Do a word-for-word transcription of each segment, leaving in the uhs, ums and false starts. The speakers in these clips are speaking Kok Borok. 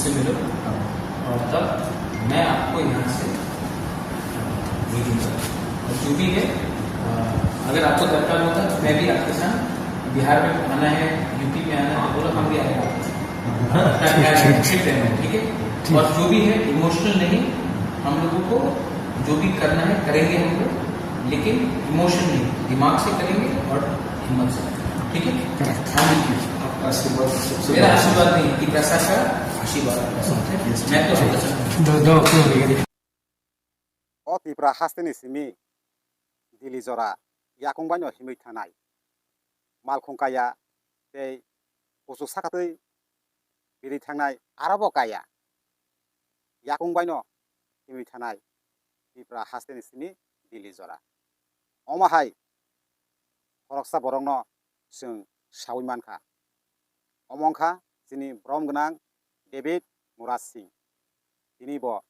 से मिलो और तब मैं आपको यहाँ से दे दूंगा। और जो भी है, अ, अगर आपको दरकार होता तो मैं भी आपके साथ, बिहार में आना है, यूपी में आना है, बोलो, हम भी आएंगे आपके साथ। ठीक है? और जो भी है, इमोशनल नहीं, हम लोगों को जो भी करना है करेंगे हम लोग, लेकिन इमोशन नहीं, दिमाग से करेंगे और हिम्मत से। ठीक है? Thank you. आपका आशीर्वाद सबसे मेरा बड़ा आशीर्वाद नहीं, तिप्रासा का आशीर्वाद आपका साथ है। Yes. मैं तो आपका साथ हूँ। Do, do, do, do. O Tipra hasteni simi Dili jora yakung baino himwi thanai. Malkhung kaya tei kuchuk sakatwi birwi thangnai, arabo kaya. Yakung baino himwi thanai Tipra hasteni simi Dili jora. Omo hai khoroksa borokno chwng saui mankha. Omo wngkha chini borom gwnang David Murad Singh. Tini bo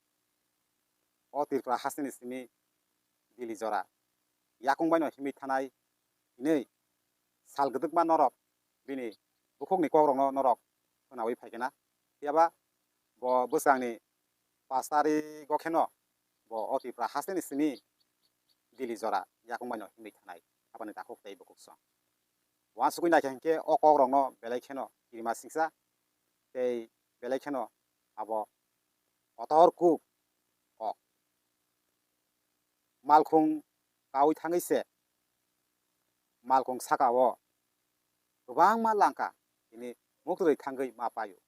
o Tripura hasteni simi Dili jora yakung baino himwi thanai hinwi sal gwdwkma norok bini bukhukni kokrokno norok khwnaui phaikhe na. Phiyaba bo bwsangni pash tarigo kheno bo o Tripura hasteni simi Dili jora yakung baino himwi thanai, aboni takhuk tei bukhuk song. Uansugui naikha hinkhe o kokrokno belai kheno kirima singsa tei belai kheno abo kotor kuk kok. Malkhung kaui thangwi se malkhung sakao kwbangma langka tini muktwrwi thangwi ma paio.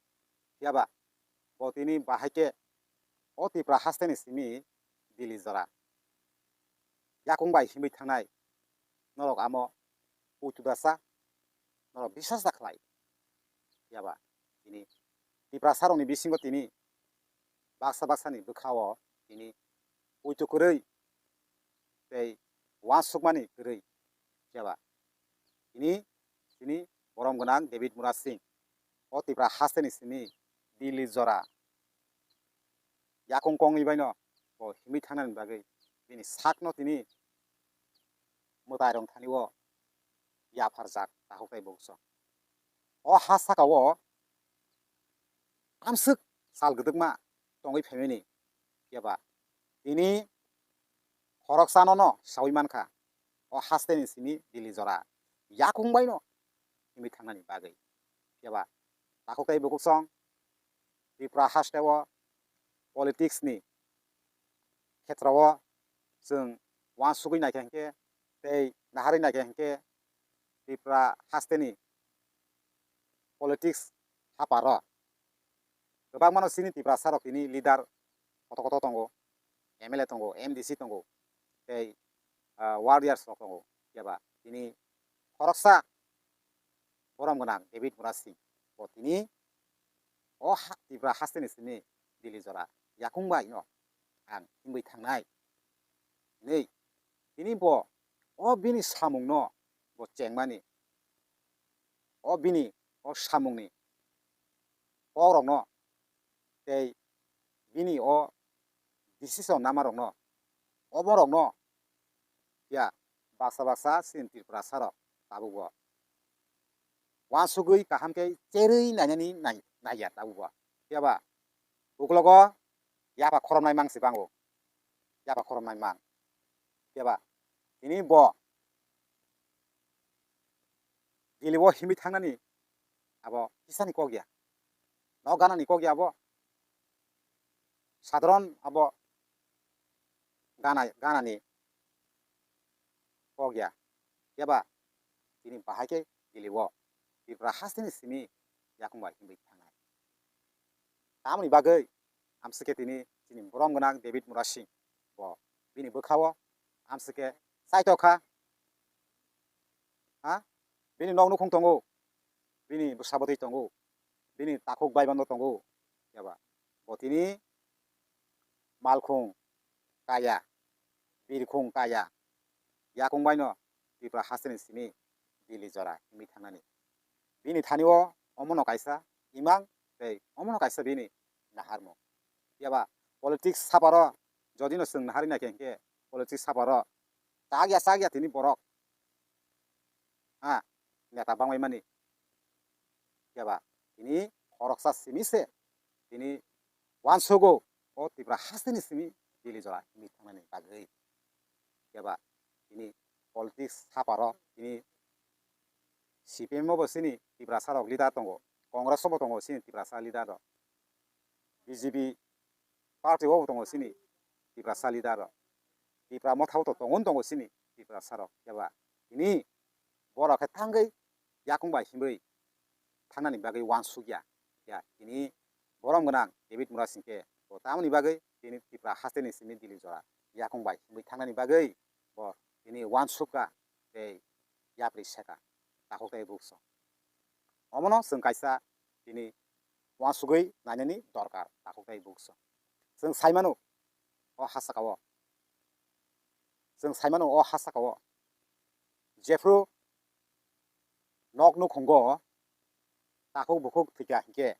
Phiyaba bo tini bahai khe o Tripura hasteni simi Dili jora yakung bai himwi thangnai norok amo puitudasa norok biswas da khlai. Phiyaba tini Tiprasarokni bisingo tini baksa baksani bwkhao tini puitu kwrwi tei uansukmani kwrwi. Phiyaba tini, tini borom gwnang David Murad Singh o Tripura hasteni simi Dili jora yakung kongni baino bo himwi thangnani bagwi bini sakno tini mwtai rong thani o yapharjak takhuk tei bukhuk song. O ha sakao amswk sal gwdwkma tongwi phaimani, phiyaba tini khoroksano no saui mankha o hasteni simi Dili jora yakung baino himwi thangnani bagwi. Phiyaba takhuk tei bukhuk song Tripura hasteo politics ni khetrao chwng uansugui naikha hinkhe tei naharwi naikha hinkhe Tripura hasteni politics haparo kwbangmano chini Tiprasarok tini leader koto koto tongo, M L A tongo, M D C tongo, tei, ah, warriors rok tongo. Phiyaba tini khoroksa borom gwnang David Murad Singh bo tini o ha-, Tripura hasteni simi Dili jora yakung bai no ang himwi thangnai hinwi tini bo o bini samungno bo chengmani, o bini o samungni kokrokno tei bini o decision namarokno, oborokno ya baksa baksa chini Tripurasarok tabukbo uansugui kaham khe cherwi nainani nai-, naiya tabukbo. Phiyaba uklogo yapha khoromnai mang se bango, yapha khoromnai mang. Phiyaba tini bo Dili o himwi thangnani abo kisani kok ya. Nok ganani kok ya abo. Sadharon abo gana, ganani kok ya. Phiyaba tini bahai khe Dili o Tripura hasteni simi yakung bai himwi thangnai. Tamoni bagwi amswkhe tini chini borom gwnang David Murad Singh bo bini bwkhao amswkhe chaitokha. Ha? Bini nok nukhung tongo, bini bwsa bwtwi tongo, bini takhuk bai bando tongo. Phiyaba bo tini malkhung kaya, birkhung kaya, yakung baino Tripura hasteni simi Dili jora himwi thangnani. Bini thani o omono kaisa imang tei omono kaisa bini naharmung. Phiyaba politics saparo jodi no chwng naharwi naikhe hinkhe politics saparo chak ya chak ya tini borok. Ha, neta bangwi mani. Phiyaba tini khoroksa simi se tini uansugo o Tripura hasteni simi Delhi jora himwi thangnani bagwi. Phiya ba tini politics saparo tini C P M o bo chini Tiprasa rok leader tongo, Congress o bo tongo chini Tiprasa leader rok, B J P party o bo tongo chini Tiprasa leader rok, Tipra Motha o to tongo tongo chini Tiprasa rok. Phiya ba tini borok khe thangwi yakung bai himwi thangnani bagwi uansukya. Ya, tini borom gwnang David Murasing khe bo tamoni bagwi tini Tripura hasteni simi Delhi jora yakung bai himwi thangnani bagwi bo tini uansukha tei yapri seka takhuk tei bukso. Omono chwng kaisa tini uansugwi nainani dorkar takhuk tei bukso. Chwng sai mano o ha saka o, chwng sai mano o ha saka o jephru nok nukhungo takhuk bukhuk thwikha hinkhe,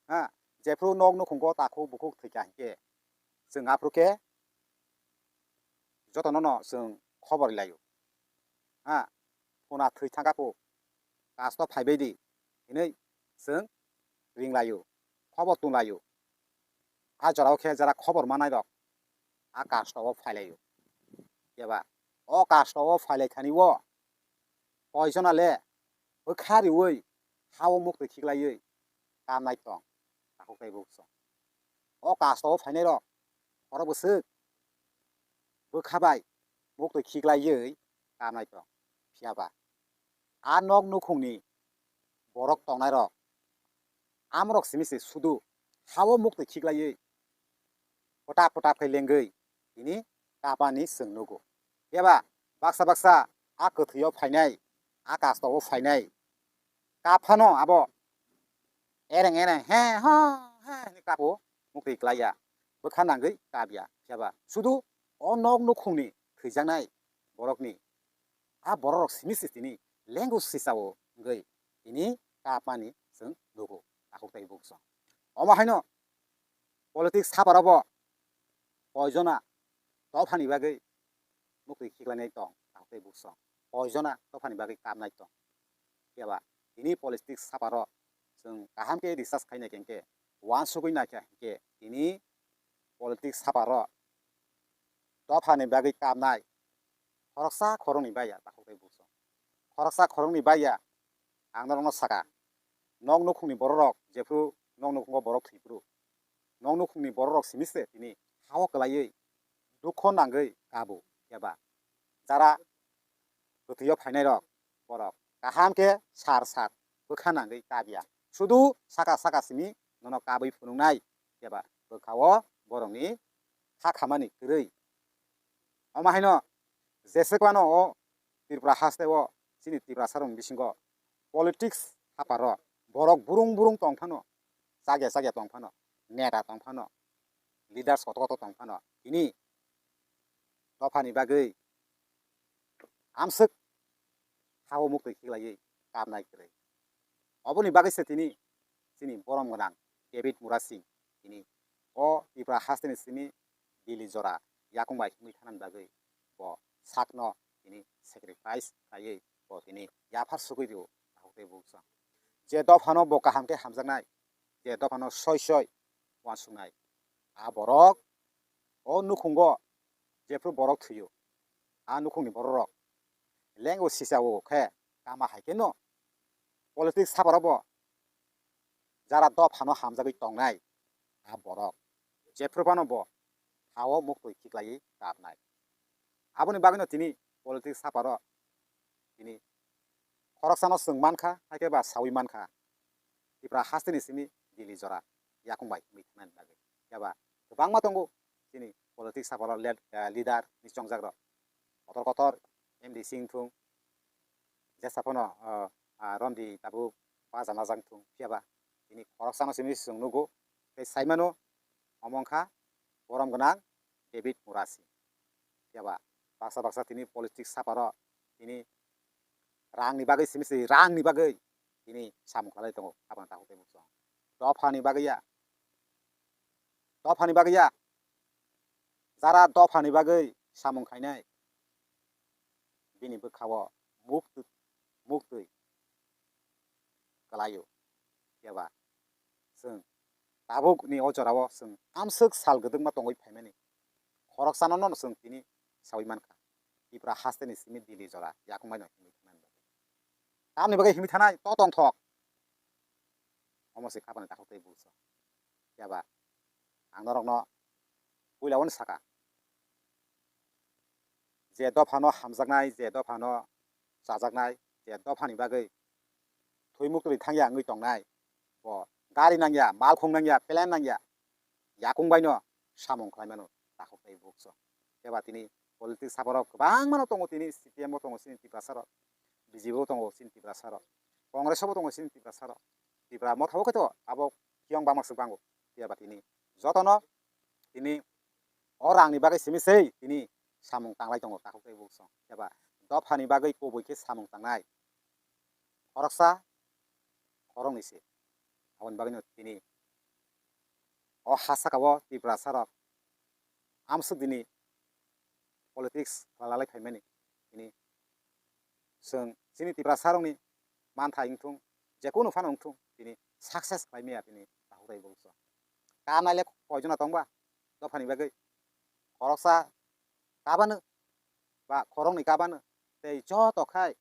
ha, jephru nok nukhungo takhuk bukhuk thwikha hinkhe chwng aphuru khe jotono no chwng khobor laio. Ha, phuna thwi thangkha phu, kasto phaibai di hinwi chwng ringlaio, khobor tunglaio. A jorao khe jara khobor manai rok a kasto o phailaio. Eba o kasto o phailai thani o koijona le bwkha riwi ha o muktwi khiklaiwi kamnai tong takhuk tei bukso. O kasto o phainai rok khoro bwswk bwkha bai muktwi khiklaiwi kamnai tong. Phiya ba a nok nukhungni borok tongnai rok amorok simi se sudu ha o muktwi khiklaiwi pwtap pwtap khe lengwi tini kapani chwng nugo. Phiya ba baksa baksa a kwthwio phainai, a kasto o phainai kap phano abo ereng ereng he ho he hinwi kapo, muktwi klaiya, bwkha nangwi kapya. Phiya ba sudu o nok nukhungni thwijaknai borokni a bororok simi se tini lengo sisao wngwi tini kapmani chwng nugo takhuk tei bukso. Omo haino politics saparabo koijona dophani bagwi muktwi khiklainai tong takhuk tei bukso, koijona dophani bagwi kapnai tong. Phiya ba tini politics saparo chwng kaham khe research khainai khe uansugwi naikha hinkhe tini politics saparo dophani bagwi kapnai khoroksa khoroknwi baiya takhuk tei bukso. Khoroksa khoroknwi baiya ang norokno saka, nok nukhungni bororok jephru nok nukhungo borok thwiphru nok nukhungni bororok simi se tini ha o kwlaiwi dukho nangwi kabo eba jara kwthwio phainairok borok kaham khe sar sar bwkha nangwi kabya. Sudu saka saka simi nono kabwi phunuknai eba bwkha o borokni kha khamani kwrwi. Omo haino jeswk phano o Tripura haste o chini Tiprasa rokni bisingo politics haparo borok burung burung tong phano, chakya chakya tong phano, neta tong phano, leaders kotor kotor tong phano, tini dophani bagwi amswk ha o muktwi khiklaiwi kapnai kwrwi. Oboni bagwi se tini chini borom gwnang David Murasing tini o Tripura hasteni simi Delhi jora yakung bai himwi thanani bagwi bo sakno tini sacrifice khlaiwi bo tini yaphar sugwi rio takhuk tei buksa. Je dophano bo kaham khe hamjaknai, je dophano soi soi uansuknai, a borok o nukhungo jephru borok thwio, a nukhungni bororok lengo sisao khe kama hai kheno politics saparabo jara dophano hamjagwi tongnai a borok jephru phano bo ha o muktwi khiklaiwi kapnai. Aboni bagwino tini politics saparo tini khoroksano chwng mankha, haikhe ba saui mankha Tripura hasteni simi Delhi jora yakung bai himwi thangnani bagwi. Phiya ba kwbangma tongo chini politics saparo led-, eh, leader ni chongjakrok kotor kotor M D C wngthung, jesa phano, ah, ah, Romdi tabuk baja najak thung, phiya ba tini khoroksano simi chwng nugo. Tei sai mano, omo wngkha borom gwnang David Murasing. Phiya ba baksa baksa tini politics saparo tini rangni bagwi simi se rangni bagwi tini samung khlai tongo, abono takhuk tei bukchung. Dophani bagwi ya, dophani bagwi ya, jara dophani bagwi samung khainai, bini bwkha-o muktwi, muktwi kwlaio. Phiya ba chwng tabuk ni o jora o chwng amswk sal gwdwkma tongwi phaimani khoroksano no chwng tini sawi mankha, Tripura haste ni simi Delhi jora yakung bai no himwi thangnani bagwi. Tamni bagwi himwi thanai to tongthok, omo se kapani takhuk tei buso. Phiya ba ang norokno puila o no saka, je dophano hamjaknai, je dophano chajaknai, je dophani bagwi thwi muktwi thangya wngwi tongnai, bo gari nangya, malkhung nangya, plane nangya, yakung baino samung khlai mano takhuk tei bukso. Phiya ba tini politics haborok kwbangma no tongo, tini C P M bo tongo chini Tiprasa rok, B J P bo tongo chini Tiprasa rok, Congress bo tongo chini Tiprasa rok, Tipra motha bo khe to abo kiyong bangma swk bango. Phiya ba tini jotono tini o rangni bagwi simi sei tini samung tanglai tongo takhuk tei bukso. Phiya ba dophani bagwi kubui khe samung tangnai khoroksa khoroknwi se. Aboni bagwino tini o ha saka o Tiprasa rok amswk dini politics khlalalai phaimani. Tini chwng chini Tiprasa rokni manthai wngthung, jekunu phano wngthung, tini success khlai maya tini takhuk tei bukso. Kanai le koijona tongba dophani bagwi? Khoroksa kabano ba khoroknwi kabano, tei joto khai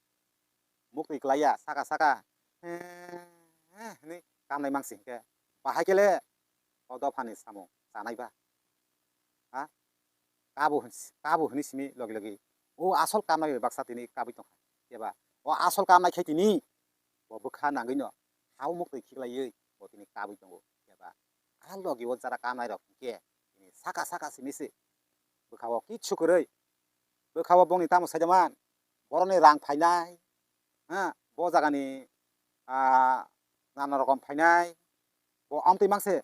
muktwi klaiya saka saka he he hwnwi kamnai mangsi hinkhe bahai khe le o dophani samung chanai ba? Ha? Kabo hwn-, kabo hwnwi simi logi logi o asol kamnai bai baksa tini kabwi tongkha. Eba o asol kamnai khe tini bo bwkha nangwino hao muktwi khiklaiwi bo tini kabwi tongo. Eba a logi o jara kamnai rok hinkhe tini saka saka simi se bwkha o kichu kwrwi, bwkha o bongni tamo saida man, borokni rang phainai, ha, bo jagani, ah, nana rokom phainai, bo amtwi mangse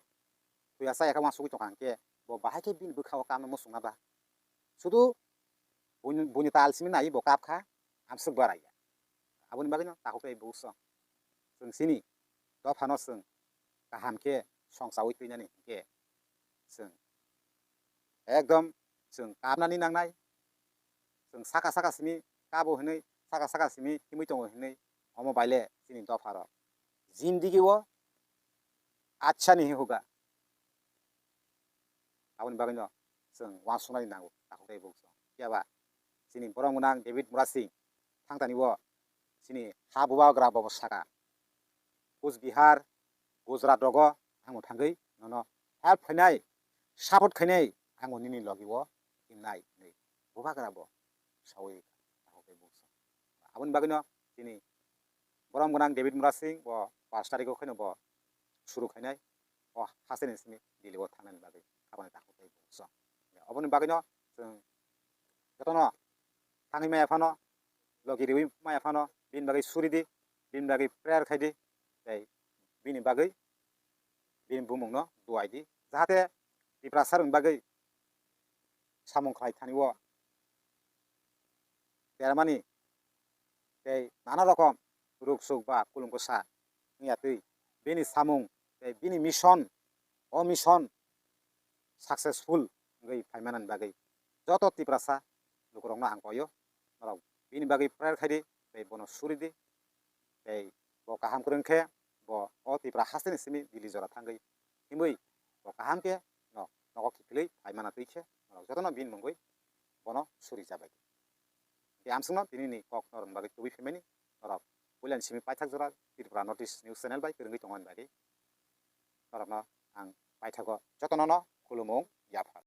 thwiya chaya khe uansugwi tongkha hinkhe bo bahai khe bini bwkha o kamno muchungna ba? Sudu buini, buini tal simi naiwi bo kap kha, amswk bara ya. Aboni bagwino takhuk tei bukso chwng chini dophano chwng kaham khe songchawi twinani hinkhe chwng ekdom chwng kapnani nangnai. Chwng saka saka simi kabo hinwi, saka saka simi himwi tongo hinwi omo baile chini dopharok jindigi o acha ni hoga. Aboni bagwino chwng uansuknani nango takhuk tei bukso. Phiya ba chini borom gwnang David Murasing thangtani o chini ha bubagra bo saka, Coach Bihar, Gujarat rogo ang bo thangwi nono help khainai, support khainai, ang bo nini logi o himnai hinwi bubagra bo sawi takhuk tei bukso. Aboni bagwino chini borom gwnang David Murasing bo pash tarikh o khaino bo suru khainai, o hasteni simi Delhi o thangnani bagwi khabani takhuk tei bukso. Oboni bagwino chwng jotono thangwi maya phano, logi riwi maya phano, bini bagwi suri di, bini bagwi prayer khai di, tei bini bagwi bini bumungno duai di, jahate Tiprasa rokni bagwi samung khlai thani o dermani tei nana rokom ruk suk ba kulum kwsa wngya twi bini samung tei bini mission, o mission successful wngwi phaimanani bagwi joto Tiprasa lukurokno ang koyo, norok bini bagwi prayer khai di tei bono suri di, tei bo kaham kwrwng khe bo o Tipra hasteni simi Delhi jora thangwi himwi bo kaham khe no nogo kiphilwi phaimana twi khe norok jotono bini mungwi bono suri jabai. Tei amswkno tini ni kok norokni bagwi tubui phaimani norok puilani simi paithak jora Tripura North East News Channel bai kwrwngwi tongmani bagwi norokno ang paithago jotono no khulumung yaphar.